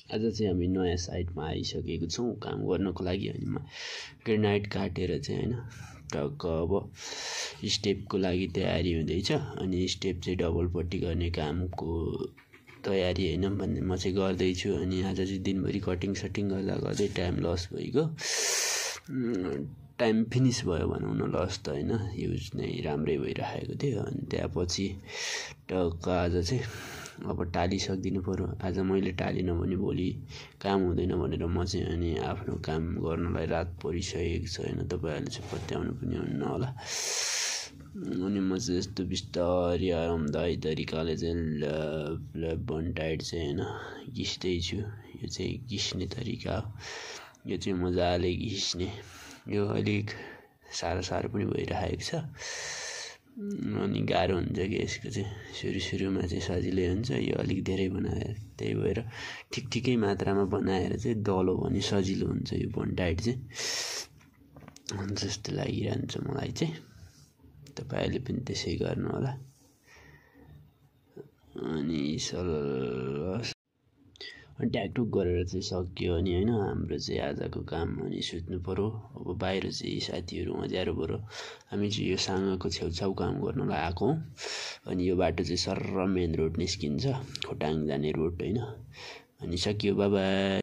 आज चाहिँ हामी नयाँ साइटमा आइसकेको छौँ काम गर्नको लागि। अनि ग्रेनाइट काटेर चाहिँ हैन टक्क अब स्टेपको लागि तयारी हुँदैछ। अनि स्टेप चाहिँ डबल पट्टी गर्ने कामको तयारी हैन भन्ने म चाहिँ गर्दैछु। अनि आज चाहिँ दिनभरि कटिङ सटिङ गर्दै टाइम लस भइगयो। टाइम फिनिस भयो भनौँ न, लस त हैन, युज नै राम्रै भइरहेको थियो। अनि त्यसपछि टक्क आज चाहिँ अब टालिसकिदिनु पर्यो। आज मैले टालिनँ भने भोलि काम हुँदैन भनेर म चाहिँ अनि आफ्नो काम गर्नलाई रात परिसकेको छ हैन, तपाईँहरूले चाहिँ पत्याउनु पनि हुन्न होला। अनि म चाहिँ यस्तो बिस्तारै आरामदायी तरिकाले चाहिँ बन्टाइड चाहिँ हैन घिच्दैछु। यो चाहिँ घिच्ने तरिका हो, यो चाहिँ मजाले घिच्ने। यो अलिक साह्रो पनि भइरहेको छ अनि गाह्रो हुन्छ कि यसको चाहिँ। सुरुमा चाहिँ सजिलै हुन्छ, यो अलिक धेरै बनाएर, त्यही भएर ठिकै मात्रामा बनाएर चाहिँ दलो भने सजिलो हुन्छ यो बन्टाइड चाहिँ, जस्तो लागिरहन्छ मलाई चाहिँ। तपाईहरूले पनि त्यसै गर्नु होला। अनि अनि ट्याकटुक गरेर चाहिँ सक्यो अनि हैन हाम्रो चाहिँ आजको काम। अनि सुत्नु पर्यो। अब बाहिर चाहिँ साथीहरू मज्यारो पर्यो। हामी चाहिँ यो साँगाको छेउछाउ काम गर्नलाई आएको हौँ। अनि यो बाटो चाहिँ सर्र मेन रोड निस्किन्छ, खोटाङ जाने रोड हैन। अनि सकियो, बाइ बाइ।